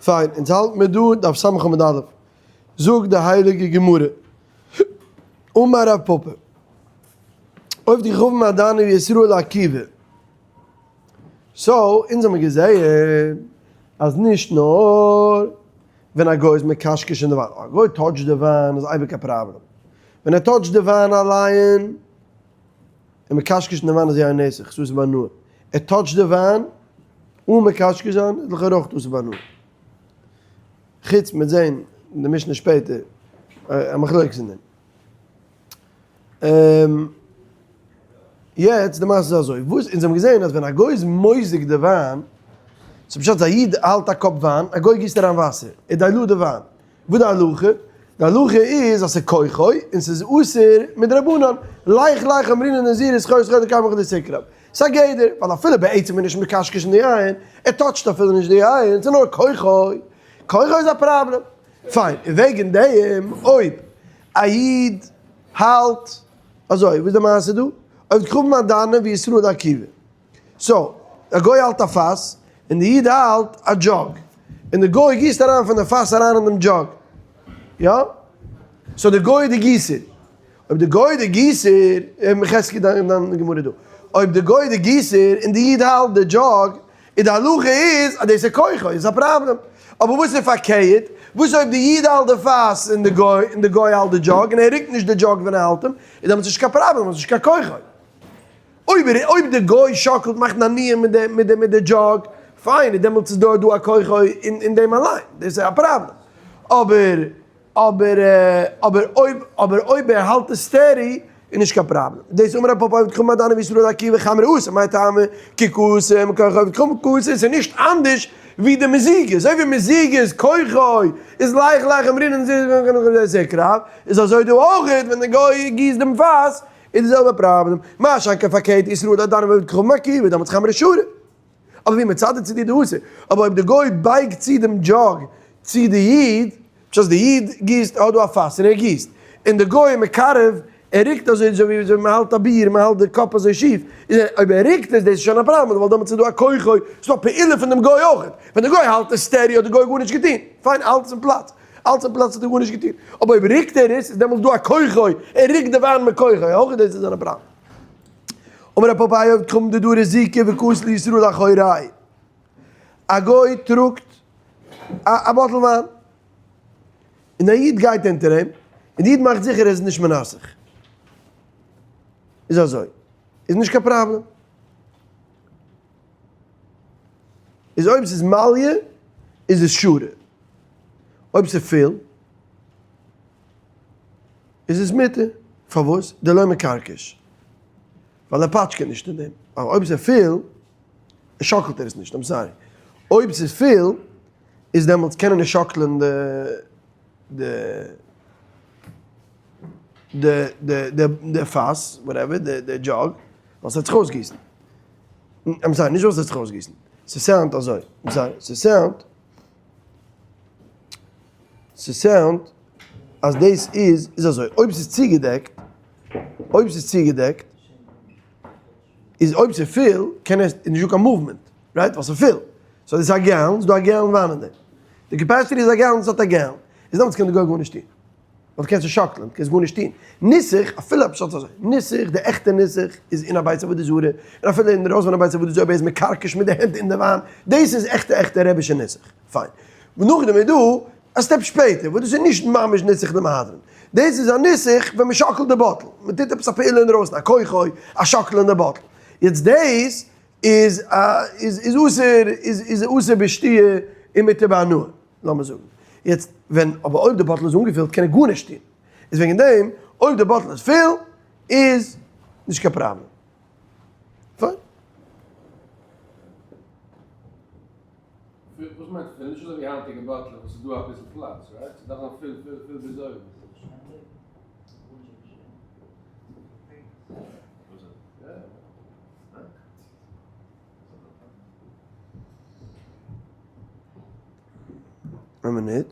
פיין, אונז האלט מיר דא דף ס' עמוד א', זאגט די הייליגע גמרא, אמר רב פפא, עובדי כוכבים מעדני וישראל עקיבא, so אונז האמיר געזעהן אז נישט נאר ווען א גוי איז מקשקש אין די וויין, א גוי touch ט די וויין איז אייביג א פראבלעם, ווען ער touch ט די וויין אליין און מקשקש אין די וויין איז יין נסך, ס'איז אסור בהנאה, ער touch ט די וויין אן מקשקש זיין איז לכאורה אויך אסור בהנאה. חוץ מ'וועט זעהן אין די משנה שפעטער א מחלוקת אין דעם. יעצט די מעשה איז אזוי, וואס אונז האבן געזעהן אז ווען א גוי איז מוזג די וויין, ס'איז פשט אז א איד האלט א cup וויין, א גוי גיסט אריין וואסער, ער dilute די וויין, וואס די הלכה? די הלכה איז אז ס'איז כוחו און ס'איז אסור מדרבנן, לך לך אמרינן נזירות סחור סחור דקיימא דסיקרא. ס'איז א גדר, ווייל אפילו בעצם איז נישט מקשקש אין די יין, ער touch ט אפילו נישט די יין, ס'איז נאר כוחו. כוחו איז א פראבלעם. פיין, און וועגן דעם אויב א איד האלט אזוי, וואס איז די מעשה דא? עובדי כוכבים מעדנין וישראל עקיבא. so, א גוי האלט א פאס, און די איד האלט א jug. און די גוי גיסט אריין פון די פאס אריין אין דעם jug. יא? so די גוי איז די גיסער. אויב די גוי איז די גיסער, מחזקי דיין גמרא דא. אויב די גוי איז די גיסער און די איד האלט די jug, איז די הלכה איז אז דאס איז כוחו, איז א פראבלעם. אבער וואס איז פארקערט? וואס אויב די איד האלט די פאס און די גוי און די גוי האלט די jug און ער רוקט נישט די jug ווען ער האלט אים, איז דעמאלטס נישט קיין פראבלעם, איז נישט קיין כוחו. אויב ער אויב די גוי שאקלט מאכט נענועים מיט די מיט די מיט די jug, פיין, איז דעמאלטס איז דא דא א כוחו אין אין דעם אליין, דאס איז א פראבלעם. אבער אבער אבער אויב אבער אויב ער האלט עס steady איז נישט קיין פראבלעם. דאס אמר רב פפא עובדי כוכבים מעדנין וישראל עקיבא חמרא אסור מאי טעמא כי קאתי מכח עובדי כוכבים קאתי ס'איז נישט אנדערש ווי די מזיגה, אזוי ווי מזיגה איז כוחו איז לך לך אמרינן זיז איז אזוי דא אויכעט ווען די גוי גיסט דעם פאס איז די זעלבע פראבלעם, מה שאין כן פארקערט ישראל מעדנין ועובדי כוכבים עקיבא דעמאלטס חמרא שרי. אבער ווי מצד צו די דאס, אבער אויב די גוי בייגט צו דעם jug צו די איד, פשט אז די איד גיסט, ער האט דא א פאס און ער גיסט, און די גוי איז מקרב, ער רוקט אזוי אזוי ווי אזוי מען האלט א ביר, מען האלט די cup אזוי שיף, איז ער אויב ער רוקט עס דאס איז שוין א פראבלעם ווייל דעמאלטס איז דא א כוחו, ס'איז דא א פעולה פון דעם גוי אויכעט, ווען די גוי האלט עס steady האט די גוי גארנישט געטון, פיין האלט עס אין פלאץ, אלץ אין פלאץ האט ער גארנישט געטון, אבער אויב רוקט ער עס איז דעמאלטס דא א כוחו, ער רוקט די וויין מכוחו, אויך דאס איז א פראבלעם. אמר רב פפא עובדי כוכבים דדרו זיקא וקאתי לישראל אחורייהו. א גוי טראגט א bottle וויין, און א איד גייט אונטער אים, און די איד מאכט זיכער ער איז נישט מנסך. איז אזוי, איז נישט קיין פראבלעם. איז אויב ס'איז מליא איז עס שרי, אויב ס'איז פול איז עס מותר, פארוואס? דלא מקרקש, ווייל ער פאטשקעט נישט אין דעם, אבער אויב ס'איז פול שאקלט ער עס נישט, I'm sorry, אויב ס'איז פול איז דעמאלטס קען ער נישט שאקלען די די די די די די פאס, whatever, די די jug, ווייל ס'וועט זיך אויסגיסן. I'm sorry, נישט ווייל ס'וועט זיך אויסגיסן. ס' sound אזוי. I'm sorry, ס' sound, ס' sound אז דאס איז, איז אזוי, אויב ס'איז צוגעדעקט, אויב ס'איז צוגעדעקט, איז אויב ס'איז פול, קען עס, איז נישטא קיין movement, right? ווייל ס'איז פול. so דאס איז א gallon, ס'איז דא א gallon וויין אין דעם. די capacity איז א gallon, ס'האט א gallon. איז דעמאלטס קען די גוי גארנישט טון. ווייל דו קענסט נישט שאקלען, דו קענסט גארנישט טון. ניסוך, אפילו פשט אזוי, ניסוך, די עכטע ניסוך איז אין א בית עבודה זרה, און אפילו אין דרויסן פון א בית עבודה זרה אויב ער איז מקרקש מיט די הענט אין די וויין, דאס איז עכטע עכטע רעבישע ניסוך. פיין. נאכדעם איז דא א step שפעטער, וואס דאס איז נישט ממש ניסוך למהדרין. דאס איז א ניסוך ווען מען שאקלט די bottle, מען טוט עפעס א פעולה אינדרויסן, א כוחו, א שאקלען די bottle. יעצט דאס איז א איז איז אסור איז איז אסור בשתיה און מותר בהנאה, לאמיר זאגן. יעצט ווען אבער אויב די bottle איז אנגעפילט קען ער גארנישט טון. איז וועגן דעם אויב די bottle איז פול איז נישט קיין פראבלעם. פיין. וואס מיינט פול? נישט אזוי ווי היינטיגע באטלעך וואס איז דא אביסל פלאץ, right? ס'דארף זיין פול פול פול ביז אויבן. א מינוט.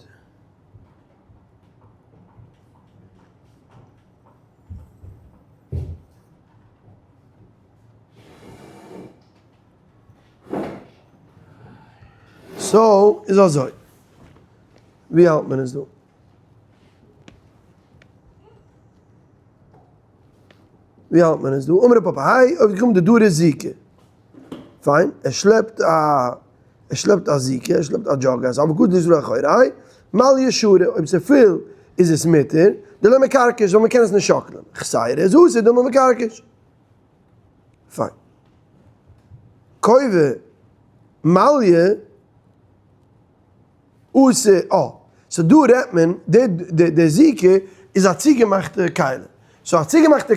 so איז אזוי. ווי האלט מען עס דא? ווי האלט מען עס דא? אמר רב פפא היי, אויב קומט די דור זיקה. פיין, ער שלעפט א, ער שלעפט א זיקה, ער שלעפט א jug אזא, אבער גארנישט דא אחורי, מליא שרי, אויב ס'איז פול איז עס מותר, דלא מקרקש, ווייל מ'קען עס נישט שאקלען, חסרה איז אסור דלא מקרקש. פיין. כובע מליא אסור, אה, so דא רעדט מען, די זיקה איז א צוגעמאכטע כלי. so א צוגעמאכטע כלי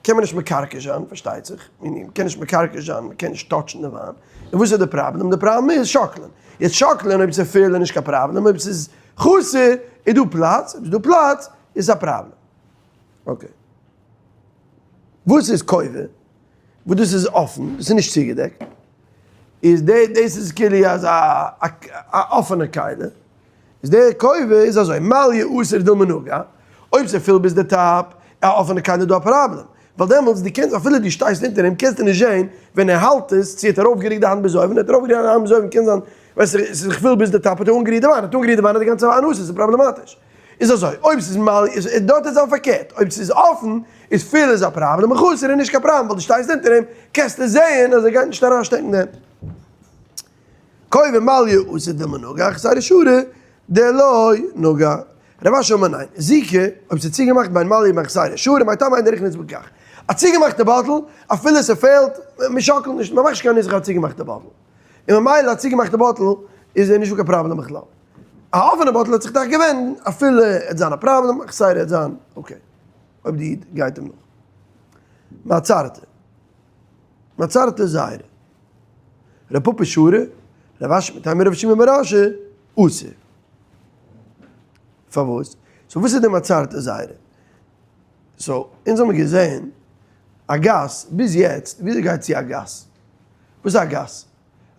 קען מען נישט מקרקש זיין, פארשטייט זיך, מען קען נישט מקרקש זיין, מען קען נישט touch ן די וויין. און וואס איז די פראבלעם? די פראבלעם איז שאקלען. יעצט שאקלען אויב ס'איז פול איז נישט קיין פראבלעם, אויב ס'איז חסר איז דא פלאץ, אויב ס'איז דא פלאץ איז א פראבלעם. okay. וואס איז כובע? וואס דאס איז אפן, דאס איז נישט צוגעדעקט, איז די, דאס איז כאילו אזא א אפענע כלי, איז די כובע איז אזוי, מליא אסור דילמא נגע, אויב ס'איז פול ביז די top, א אפענע כלי איז דא א פראבלעם, ווייל דעמאלטס דו קענסט אפילו דו שטייסט אונטער אים קענסטו נישט זען ווען ער האלט עס, צו ער האט ארויפגערוקט די האנט ביז אויבן, ער האט ארויפגערוקט די האנט ביז אויבן קען זיין, ווייסט איך, ס'איז פול ביז די top האט ער אנגערירט די וויין, האט אנגערירט די וויין איז די גאנצע וויין אסור, ס'איז פראבלעמאטיש. איז אזוי, אויב ס'איז מלא, איז דארט איז זיין פארקערט, אויב ס'איז אפן, איז פול איז א פראבלעם, און חסר איז נישט קיין פראבלעם, ווייל דו שטייסט אונטער אים, קענסטו זעהן אז ער גייט נישט אריינשטעקן די הענט. כובע מליא אסור דילמא נגע, חסרה שרי דלא נגע. רב אשי אמר ניין, זיקה, אויב ס'איז צוגעמאכט בין מליא בין חסרה שרי, מאי טעמא אין דרך נצבא כך. א צוגעמאכטע bottle, אפילו ס'פעלט, מ'שאקלט נישט, מ'מאכט נישט קיין נזק אויף א צוגעמאכטע bottle. און ממילא א צוגעמאכטע bottle איז נישטא קיין פראבלעם בכלל. א אפענע bottle האט זיך דאך געווענדן אפילו עט זיין א פראבלעם, חסרה עט זיין okay, אויב די איד גייט אים נאך. מעצרתא. מעצרתא זייערע. ר' פפא שרי, רב אשי מטעם רב שמעון בר אשי, אסור. פארוואס? so וואס איז די מעצרתא זייערע? so אונז האמיר געזען א גאס ביז יעצט, וויאזוי גייט צו א גאס? וואס איז א גאס?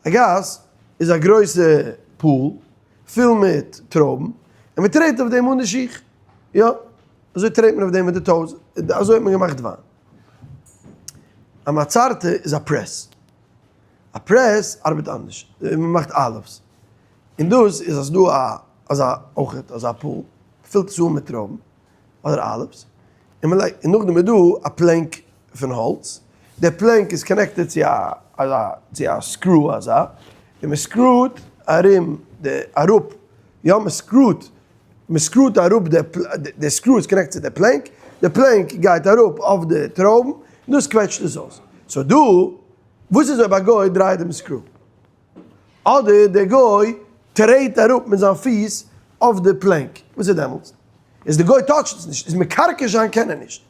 א גאס איז א גרויסע pool פול מיט טרויבן, און מען טרעט אויף דעם אן די שיך, יא, אזוי טרעט מען אויף דעם מיט די toes, אזוי האט מען געמאכט וויין. א מעצרתא איז א press, א press ארבעט אנדערש, מען מאכט olives, און דאס איז אז דא א אזא אויכעט אזא pool, פילט עס אן מיט טרויבן, אדער olives, און מען לייגט, און נאכדעם איז דא א plank פון האלץ, די plank איז connected צו א אזא צו א screw אזא, און מען screw ט ארום די אראפ, יא מען screw ט, מען screw ט אראפ די די screw איז connected צו די plank, די plank גייט אראפ אויף די טרויבן, און דאס קוועטשט עס אויס. so דא, וואס איז אויב א גוי דרייט דעם screw? אדער דער גוי טרעט אראפ מיט זיין פיס אויף די plank, וואס איז דעמאלטס? איז די גוי touch ט עס נישט, איז מקרקש זיין קען ער נישט,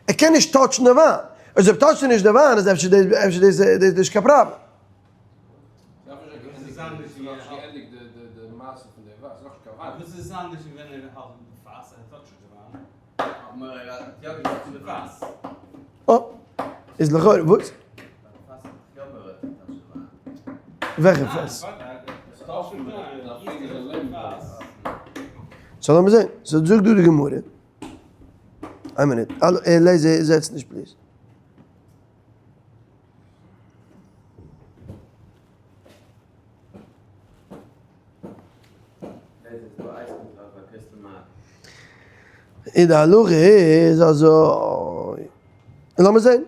ער קען נישט touch ן די וויין, אויב touch ט ער נישט די וויין איז אפשר דאס אפשר דאס דאס נישט קיין פראבלעם. אה, איז לכאורה וואס? וועלכע פאס? so לאמיר זען, so זאגט דא די גמרא, איין מינוט, אלע לעזער זעצט נישט please. און די הלכה איז אזוי, לאמיר זען,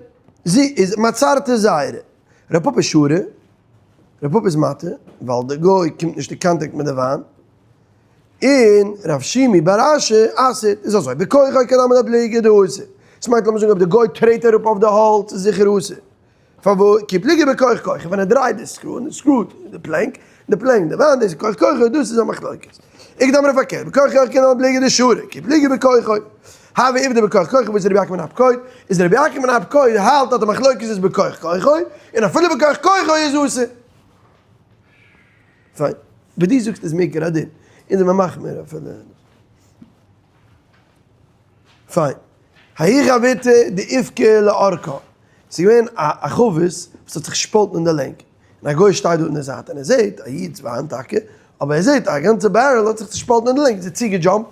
זי איז מעצרתא זייערע, ר' פפא שרי, ר' פפא איז מתיר, ווייל די גוי קומט נישט אין קאנטעקט מיט די וויין, און רב שימי בר אשי אסר'ט, איז אזוי, בכוחו כדאמר פליגי דאסור, עס מיינט לאמיר זאגן אויב די גוי טרעט אראפ אויף די האלץ איז זיכער אסור, פארוואס? כי פליגי בכח כוחו, ווען ער דרייט די screw און screw ט די plank, די plank די וואנט, דאס איז כח כוחו, דאס איז א מחלוקת. איכא דאמרי פארקערט, בכח כוחו כדאמר פליגי דשרי, כי פליגי בכוחו. הוה עובדא בכח כוחו וואס איז רבי יעקב מן הפקוד? איז רבי יעקב מן הפקוד האלט אז די מחלוקת איז בכח כוחו, און אפילו בכח כוחו איז אסור. פיין. ווי דו זאגסט איז מעיקר הדין. אונז זעמיר מחמיר אפילו. פיין. ההיא חביתא דאיפקע לאורכה. ס'איז געווען א חבית וואס האט זיך געשפאלטן אין די לענג. און א גוי שטייט דא אין די זייט און ער זעט א איד'ס וויין טאקע, אבער ער זעט א גאנצע barrel האט זיך צושפאלטן אין די לענג, איז ער צוגע jump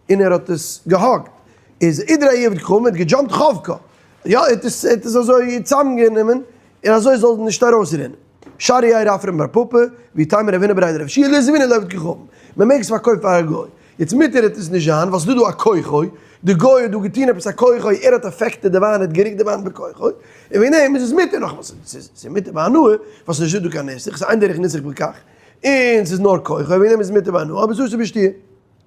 ט און ער האט עס גע hug ט. איז אידרא עבד קרום האט גע jump ט חבקה. יא, ער האט עס ער האט עס אזוי צוזאמגענומען און אזוי זאל נישט ארויסרינען. שרי איי רפרם בר פפא, ואיתימא רב הונא בריה דרב יהושע לזבוני לעובד כוכבים. מען מעג עס פארקויפן פאר א גוי. יעצט מותר העט עס נישט זיין ווייל ס'דא דא א כוחו, די גוי האט דא געטון עפעס א כוחו, ער האט affected די וויין, ער האט געריקט די וויין בכוחו, און וועגן דעם איז עס מותר נאכאמאל ס'איז מותר בהנאה, ווייל ס'איז נישטא דא קיין ניסוך, ס'איז אין דרך ניסוך בכך, און ס'איז נאר כוחו, וועגן דעם איז עס מותר בהנאה, אבער ס'איז אסור בשתיה.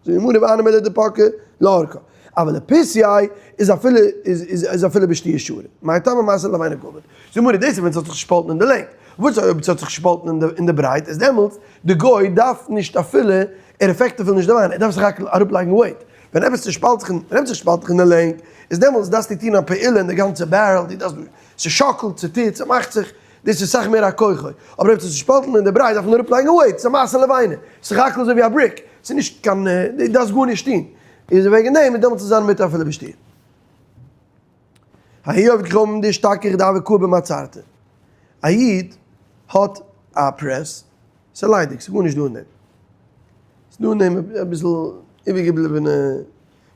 זאגט די גמרא והני מילי דפקעה לארכה, אבל לפיתיה איז אפילו איז אפילו בשתיה שרי, מאי טעמא מעשה לבינה קעביד. זאגט די גמרא דאס איז ווען ס'האט זיך געשפאלטן אין די לענג, וואס אויב ס'האט זיך געשפאלטן אין די ברייט איז דעמאלטס די גוי דארף נישט אפילו ער affect אפילו נישט די וויין ער דארף זיך רק אראפלייגן weight, ווען עפעס צושפאלט זיך ווען עפעס צושפאלט זיך אין די לענג איז דעמאלטס דארפסטו טון א פעולה אין די גאנצע barrel דו דארפסט ס'שאקלט ס'טוט ס'מאכט זיך. דאס איז סאך מער א כוחו. אבער אויב ס'איז צושפאלטן אין די ברייט דארף מען אראפ לייגן weight, ס'איז א מעשה לבינה, ס'איז הכל אזוי ווי א brick, ס'איז נישט קיין, דו דארפסט גארנישט טון. איז וועגן דעם איז דעמאלטס איז זיין מותר אפילו בשתיה. ההוא עובד כוכבים דאשתכח דהוה קאי במעצרתא. א איד האט א press, ס'איז ליידיג, ס'איז גארנישט דא אין דעם. ס'איז דא אין דעם אביסל איבערגעבליבענע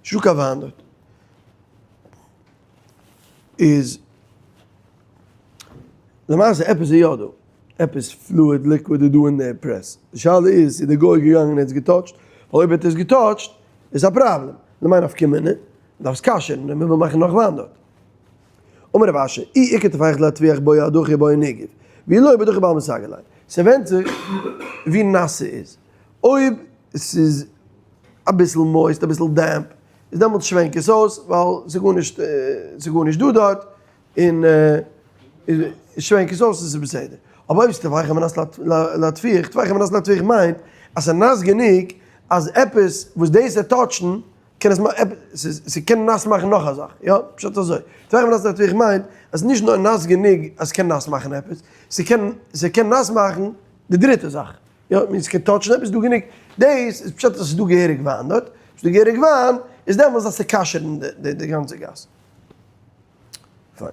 שוק א וויין דארט. איז למעשה עפעס איז יא דא, עפעס fluid liquid איז דא אין די press, די שאלה איז צו די גוי איז געגאנגען און ער האט עס געטאטשט, ווייל אויב ער האט עס געטאטשט איז א פראבלעם, למאי נפקא מינה, מ'דארף עס כשר'ן און מ'וויל מאכן נאך וויין דארט. אמר רב אשי, אי איכא טפח להטפיח בעי הדחה בעי ניגוב, ואי לא בדחי בעלמא סגי ליה. ס'ווענדט זיך ווי נאס ס'איז, אויב ס'איז אביסל moist אביסל damp איז דעמאלטס שווענק עס אויס ווייל ס'איז גארנישט ס'איז גארנישט דא דארט און שווענק עס אויס און ס'איז בסדר. אבער אויב ס'איז טפח על מנת להטפיח, טפח על מנת להטפיח מיינט אז ס'איז נאס גענוג אז עפעס וואס דאס וועט טאטשן קען עס ס'קען נאס מאכן נאך א זאך, יא? פשט אזוי, טפח על מנת להטפיח מיינט אז נישט נאר נאס גענוג אז ס'קען נאס מאכן עפעס, ס'קען ס'קען נאס מאכן די דריטע זאך. יא, מען קען טאטשן עפעס דא גענוג, דאס איז פשט אז עס איז דא געהעריג וויין דארט, עס איז דא געהעריג וויין, איז דעמאלטס דארפסטו כשר'ן די גאנצע גאס. פיין.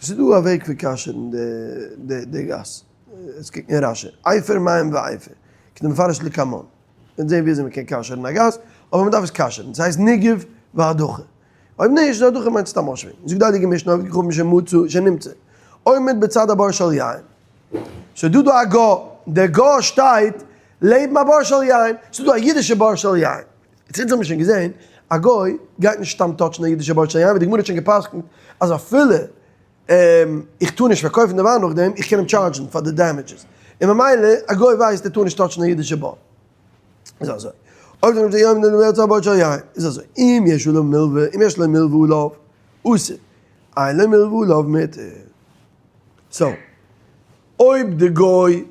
עס איז דא א וועג פון כשר'ן די גאס, עס קוקט אין רשי, אפר מים ואפר, כדמפרש לקמן. מ'וועט זען וויאזוי מ'קען כשר'ן א גאס, אבער מ'דארף עס כשר'ן, ס'הייסט ניגוב והדחה. אויב נישט, איז הדחה מיינט סתם אויסשווענקן. זאגט די הייליגע משנה עובד כוכבים שמצא שנמצא עומד בצד הבור של יין. ס'איז דא דא א גוי, דער גוי שטייט לעבן א בור של יין, ס'איז דא א אידישע בור של יין. יעצט אונז האבן שוין געזען, א גוי גייט נישט סתם טאטשן א אידישע בור של יין, ווי די גמרא האט שוין גע'פסק'נט אז אפילו איך טאר נישט פארקויפן די וויין נאכדעם, איך קען אים טשארדזשן פאר די damages, און ממילא א גוי ווייסט ער טאר נישט טאטשן א אידישע בור. איז אזוי, אויב זאגט יום דעם ווערט א בור של יין, איז אזוי, אם יש עליו מלוה, אם יש לו מלוה עליו, אסור, אין לו מלוה עליו מותר. so, אויב די גוי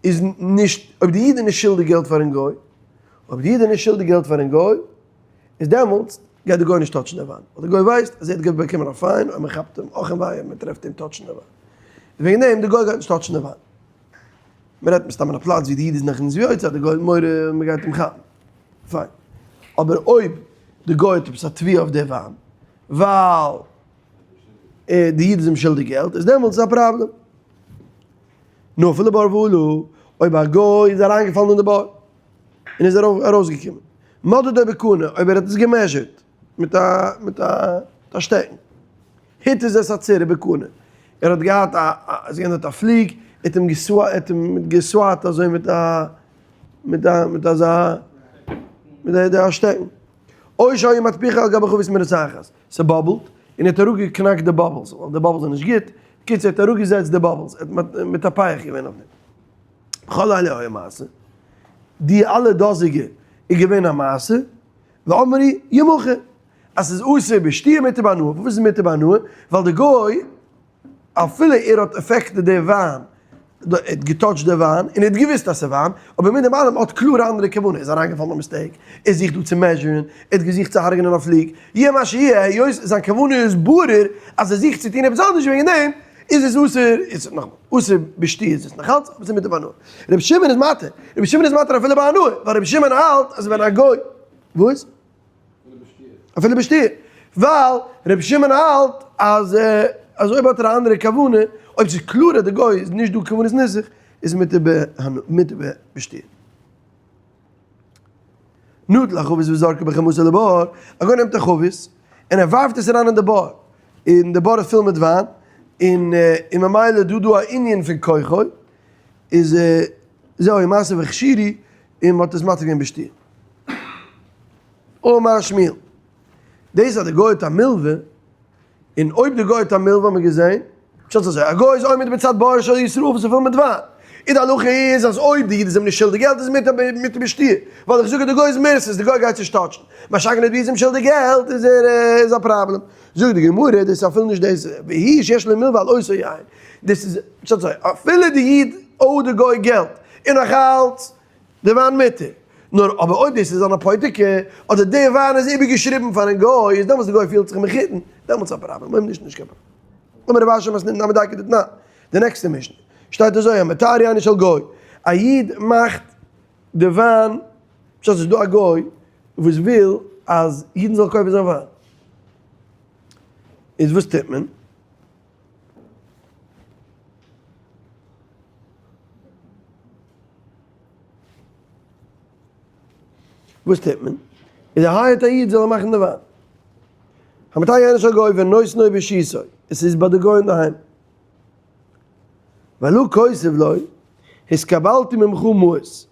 איז נישט, אויב די איד איז נישט שולדיג געלט פארן גוי, אויב די איד איז נישט שולדיג געלט פארן גוי, איז דעמאלטס גייט די גוי נישט טאטשן די וויין, ווייל די גוי ווייסט אז ער האט באקומען א fine אויב מען כאפט אים אך און וויי אויב מען טרעפט אים טאטשן די וויין, וועגן דעם די גוי גייט נישט טאטשן די וויין. מען רעדט מסתם אין א פלאץ ווי די איד איז נאך אין זוויעותא האט די גוי מורא מען גייט אים כאפן, פיין. אבער אויב די גוי האט עפעס א תביעה אויף די וויין ווייל די איד איז אים שולדיג געלט איז דעמאלטס איז א פראבלעם. נפל לבור ועלה, אויב א גוי איז אריינגעפאלן אין די בור און איז ארויסגעקומען. מדדו בקנה, אויב ער האט עס געמעזשערט מיט א מיט א שטעקן. התיז את הצורה בקנה, ער האט געהאט א, עס איז געווען דארט א פליג, ער האט אים געסווא, ער האט אים געסוואט אזוי מיט א, מיט א, מיט אזא, מיט א שטעקן. או שהיה מטפיחה על גבי חבית מרותחת, ס'באבלט, און ער האט אראפגעקנאקט די bubbles, ווייל די bubbles זענען נישט גוט, בקיצור ער האט אראפגעזעצט די bubbles, ער האט מטפח געווען אויף דעם. בכל אלה היה מעשה, די אלע דאזיגע איז געווען א מעשה, ואמרי ימחה, אז ס'איז אסור בשתיה מותר בהנאה, פארוואס איז מותר בהנאה? ווייל די גוי אפילו ער האט affected די וויין, ער האט געטאטשט די וויין, און ער האט געוויסט אז ס'איז וויין, אבער מיט דעם אלעם האט קלאר א אנדערע כוונה, ער איז אריינגעפאלן ביי mistake, ער זוכט דא צו מעזשערן, ער האט געזוכט צו הרג'נען א פליג, יהיה מה שיהיה, היות זיין כוונה איז ברור אז ער זוכט צו טון עפעס אנדערש וועגן דעם, איז עס אסור, איז נאכאמאל, אסור בשתיה איז עס נאכאלץ, אבער ס'איז מותר בהנאה. רבי שמעון איז מתיר, רבי שמעון איז מתיר אפילו בהנאה, ווייל רבי שמעון האלט אז ווען א גוי, וואס? אפילו בשתיה. ווייל רבי שמעון האלט אז אז אויב האט ער א אנדערע כוונה, אויב ס'איז קלאר אז די גוי איז נישט דא כוונת ניסוך, איז מותר בהנאה, מותר בשתיה. נטל החבית וזרקה בחמתו לבור, א גוי נעמט א חבית און ער ווארפט עס אריין אין די בור, און די בור איז פול מיט וויין, און און ממילא איז דא דא א ענין פון כוחו, איז זהו מעשה והכשירו, און מען האט עס מתיר געווען בשתיה. אמר שמואל, דאס אז די גוי האט א מלווה, און אויב די גוי האט א מלווה האט מען געזען, פשט אזוי, א גוי איז עומד בצד בור של ישראל וואס איז פול מיט וויין, און די הלכה איז אז אויב די איד איז אים נישט שולדיג געלט איז מותר מותר בשתיה, ווייל איך זאג אז די גוי איז מירתת, די גוי גייט נישט טאטשן, מה שאין כן אויב די איד איז אים שולדיג געלט איז ער איז א פראבלעם. זאגט די גמרא, דאס איז אפילו נישט דאס, והוא שיש לו מלווה על אותו יין, דאס איז, פשט אזוי, אפילו די איד owed די גוי געלט, און נאך אלץ, די וויין מותר. נאר אבער אויב דאס איז אן אפותיקי, אדער די וויין איז איבערגעשריבן פארן גוי, איז דעמאלטס די גוי פילט זיך מחותן, דעמאלטס איז א פראבלעם, אויב נישט נישט קיין פראבלעם. אמר רב אשי מתניתין נמי דייקא דתנן, די נעקסטע משנה, שטייט אזוי המטהר יינו של גוי, א איד מאכט די וויין, פשט ס'איז דא א גוי וואס וויל אז אידן זאלן קויפן זיין וויין, איז וואס טוט מען? וואס טוט מען? איז ער hire ט א איד זאל ער מאכן די וויין. המטהר יינו של גוי ונותנו ברשותו, עס איז ביי די גוי אינדערהיים. והלא כותב לו, התקבלתי ממך מעות.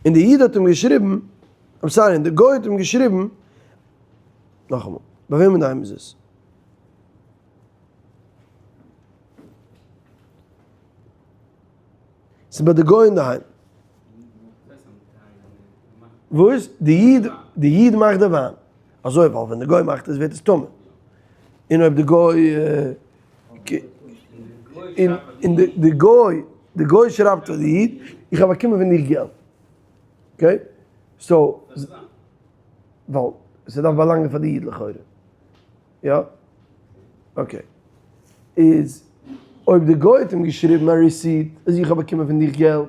און די איד האט אים געשריבן, I'm sorry, און די גוי האט אים געשריבן, נאכאמאל, ביי וועם אינדערהיים איז עס? ס'איז ביי די גוי אינדערהיים. וואס? די איד, די איד מאכט די וויין. אזוי ווייל ווען די גוי מאכט עס ווערט עס טמא. און אויב די גוי און די גוי, די גוי שרייבט פאר די איד, איך האב באקומען פון דיך געלט. Okay? So, ווייל ס'דארף באלאנגען פאר די איד לכאורה. יא? Okay. איז אויב די גוי האט אים געשריבן א receipt אז איך האב באקומען פון דיך געלט,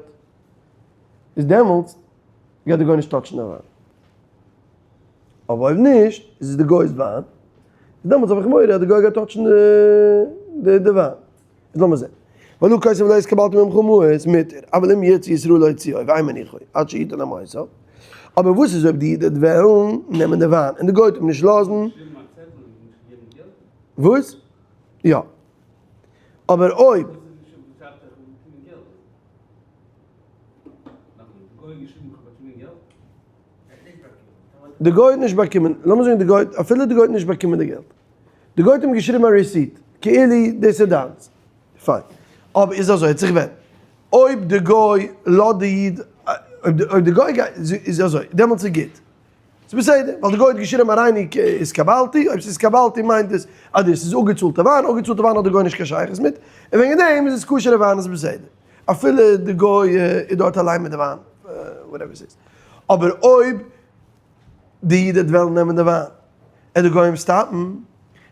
איז דעמאלטס גייט די גוי נישט טאטשן די וויין. אבער אויב נישט, איז עס די גוי'ס וויין, איז דעמאלטס האב איך מורא אז די גוי גייט טאטשן די די וויין. איז לאמיר זען. ולא כותב לו התקבלתי ממך מעות מותר, אבל אם ירצה ישראל להוציאו ואין מניחו עד שיתן לו מעות. אבער וואס איז אויב די איד וועט וועלן נעמען די וויין און די גוי וועט אים נישט לאזן? וואס? יא. אבער אויב. די גוי האט נישט באקומען, לאמיר זאגן די גוי, אפילו די גוי האט נישט באקומען די געלט, די גוי האט אים געשריבן א receipt, כאילו דאס איז דיינס, פיין. אבער איז אזוי, האט זיך ווען, אויב די גוי לאזט די איד, אויב די גוי גייט, איז אזוי, דעמאלטס איז גוט. ס'איז בסדר, ווייל די גוי האט געשריבן הריני התקבלתי, אויב ס'איז התקבלתי מיינט עס אז דאס איז אפגעצאלטע וויין, אפגעצאלטע וויין האט די גוי נישט קיין שייכות מיט, און וועגן דעם איז עס כשר'ע וויין איז בסדר. אפילו די גוי איז דארט אליין מיט די וויין, whatever ס'איז. אבער אויב די איד וועט וועלן נעמען די וויין, וועט די גוי אים stop ן, און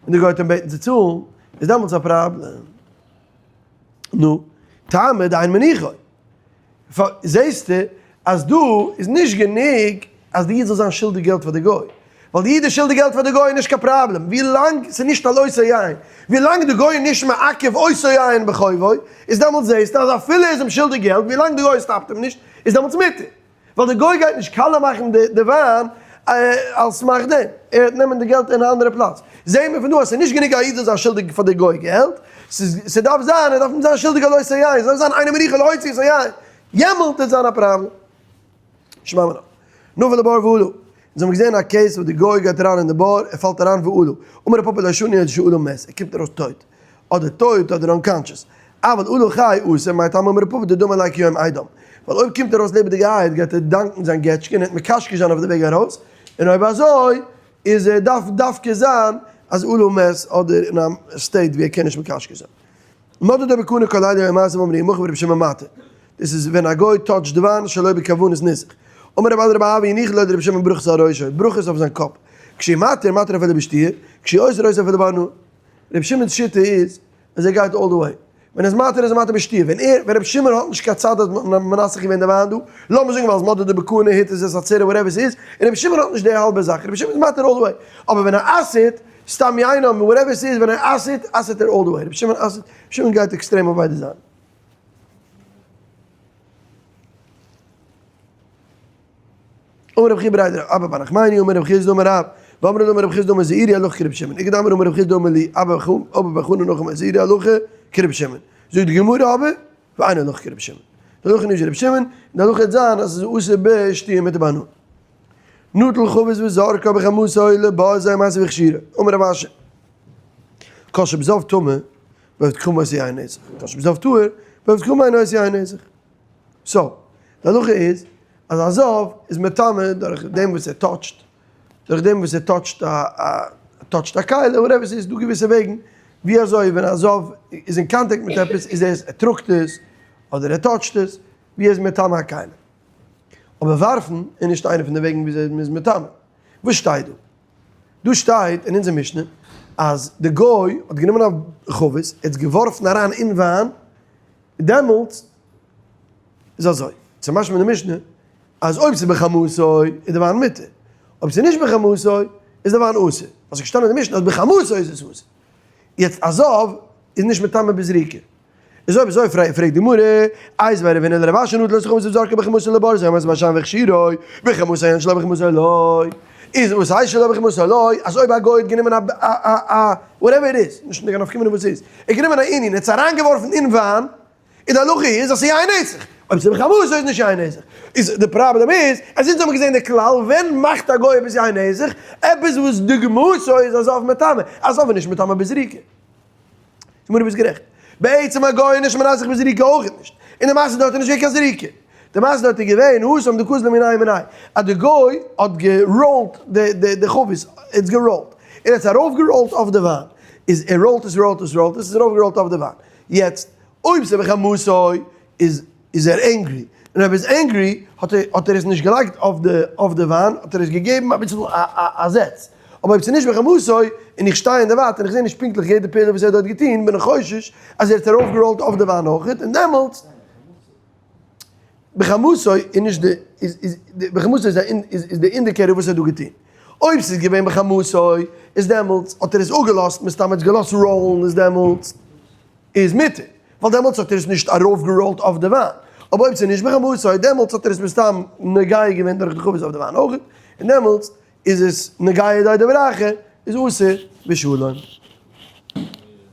די גוי וועט אים בעטן צו צאלן, איז דעמאלטס א פראבלעם. נו, טעמא דאין מניחו. זעסטו אז דא איז נישט גענוג אז די איד זאל זיין שולדיג געלט פאר די גוי, ווייל די איד איז שולדיג געלט פאר די גוי איז נישט קיין פראבלעם, ווי לאנג ס'איז נישט על אותו יין, ווי לאנג די גוי איז נישט מעכב אותו יין בחובו, איז דעמאלטס זעסטו אז אפילו ער איז אים שולדיג געלט, ווי לאנג די גוי stop ט אים נישט, איז דעמאלטס מותר. ווייל די גוי גייט נישט קאלע מאכן די וויין על סמך דעם, ער וועט נעמען די געלט אין א אנדערע פלאץ. זעהן מיר פון דא אז ס'איז נישט גענוג א איד זאל זיין שולדיג פאר די גוי געלט, ס'דארף זיין ער דארף נישט זיין שולדיג על אותו יין, ס'דארף זיין אינו מניחו להוציא את היין, יעמאלט וועט זיין א פראבלעם. שמע מינה. נפל לבור ועלה. אונז האבן געזעהן א case וואס די גוי גייט אריין אין די בור, ער פאלט אריין ועלה. אמר רב פפא לא שנו אלא שעלה מת, ער קומט ארויס טויט. אדער טויט אדער unconscious. אבל עלה חי אסור מאי טעמא אמר רב פפא דדמי ליה כיום אידם. ווייל אויב קומט ער ארויס לעבעדיגערהייט גייט ער דאנקן זיין געטשקע און ער וועט מקשקש זיין אויף די וועג ארויס, און אויב אזוי איז ער דארף דווקא זיין אז עלה מת אדער אין א state ווי ער קען נישט מקשקש זיין. מדדו בקנה כל אלו היו מעשים ואמרו עמך ורבי שמעון מתיר. דאס איז ווען א גוי touch ט די וויין שלא בכוונת ניסוך. אמר רב אדא רבי אבהו הניחו לו לרבי שמעון ברכות על ראשו, ברכות אויף זיין קאפ. כשהוא מתיר מתיר אפילו בשתיה, כשהוא אוסר אוסר אפילו בהנאה. רבי שמעון'ס שיטה איז אז ער גייט all the way. ווען ער איז מתיר איז ער מתיר בשתיה. ווען ער, ווען רבי שמעון האט נישט קיין צד אז מ'האט מנסך געווען די וויין דא, לאמיר זאגן ווייל עס מדדו בקנה התיז את הצורה whatever ס'איז, און רבי שמעון האט נישט די האלבע זאך, רבי שמעון איז מתיר all the way. אבער ווען ער אסר'ט, סתם יינם, whatever ס'איז, ווען ער אסר'ט, אסר'ט ער all the way. רבי שמעון אסר'ט, רבי שמעון גייט עקסטרעם אויף ביידע זייטן. אמר רב חייא בריה דאבא בר נחמני אמר רב חסדא אמר רב, ואמרי לה אמר רב חסדא אמר זעירי הלכה כרבי שמעון, איכא דאמרי אמר רב חסדא אמר לי אבא בר חנן נאך אמר זעירי הלכה כרבי שמעון, זאגט די גמרא אבער ואין הלכה כרבי שמעון, די הלכה איז נישט ווי רבי שמעון, די הלכה וועט זיין אז עס איז אסור בשתיה מותר בהנאה. נטל חבית וזרקה בחמתו לבוזו מעשה והכשירו, אמר רב אשי, כל שבזב טמא בעבד קרום עושה יין נסך, כל שבזב טהור בעבד קרום אינו עושה יין נסך. so, די הלכה איז אז א זב איז מטמא דורך דעם וואס ער touch ט, דורך דעם וואס ער touch ט א touch ט א כלי, whatever ס'איז דא געוויסע וועגן ווי אזוי ווען א זב איז אין קאנטעקט מיט עפעס איז ער עס, ער טראגט עס, אדער ער touch ט עס, ווי ער איז מטמא א כלי. אבער ווארפן איז נישט איינע פון די וועגן ווי אזוי מ'איז מטמא. וואס שטייט דא? דא שטייט אין אונזער משנה אז די גוי האט גענומען א חבית, ער האט עס געווארפן אריין אין וויין, דעמאלטס איז אזוי, ס'איז משמע אין די משנה אז אויב ס'איז בחמתו איז די וויין מותר, אויב ס'איז נישט בחמתו איז די וויין אסור, ווייל ס'איז געשטאנען אין די משנה אז בחמתו איז עס אסור. יעצט א זב איז נישט מטמא בזריקה. איז אויב אזוי פרעגט די גמרא, איתיביה רבינא לרב אשי נטל את החבית וזרקה בחמתו לברזו מעשה בית שמאי והכשירו, בחמתו אין שלא בחמתו לא. איז וואס הייסט שלא בחמתו לא? אז אויב א גוי האט גענומען א א א whatever it is, נישט קיין נפקא מינה וואס ס'איז, ער האט גענומען א ענין און עס אריינגעווארפן אין וויין, און די הלכה איז אז ס'איז יין נסך, אויב ס'איז בחמתו איז נישט יין נסך. איז די פראבלעם איז, אז אונז האבן געזען די כלל, ווען מאכט א גוי עפעס יין נסך? עפעס וואס דוגמתו איז א זב מטמא, א זב איז נישט מטמא בזריקה. גמרא ביסט גערעכט. בעצם א גוי איז נישט מנסך בזריקה אויך נישט. און די מעשה דארט איז נישט געווען קיין זריקה. די מעשה דארט איז געווען התם דקאזלי מיניה מיניה. אז די גוי האט געראולט די חבית, ער האט עס געראולט. און ער האט עס ארויפגעראולט אויף די וויין. איז ער ראולט עס ראולט עס ראולט עס, איז ארויפגעראולט אויף די וויין. יעצט אויב ס'איז בחמתו איז איז ער angry. און אויב ער איז angry האט ער האט ער עס נישט געלייגט אויף די אויף די וויין האט ער עס געגעבן אביסל א א א זעץ. אבער אויב ס'איז נישט בחמתו און איך שטיי אין די ווייט און איך זע נישט פונקטליך יעדע פעולה וואס ער האט דארט געטון בין איך חושש אז ער האט ארויפגעראולט אויף די וויין אויכעט און דעמאלטס בחמתו איז נישט די איז איז בחמתו איז א איז די indicator וואס ער האט דא געטון. אויב ס'איז געווען בחמתו איז דעמאלטס האט ער עס אפגעלאזט מסתם האט עס געלאזט ראולן איז דעמאלטס איז מותר, ווייל דעמאלטס האט ער עס נישט ארויפגעראולט אויף די וויין, אבער אויב ס'איז נישט בחמתו דעמאלטס האט ער עס מסתם נוגע געווען דורך די חבית אויף די וויין אויך, און דעמאלטס איז עס נוגע די דבר אחר, איז אסור בשלום.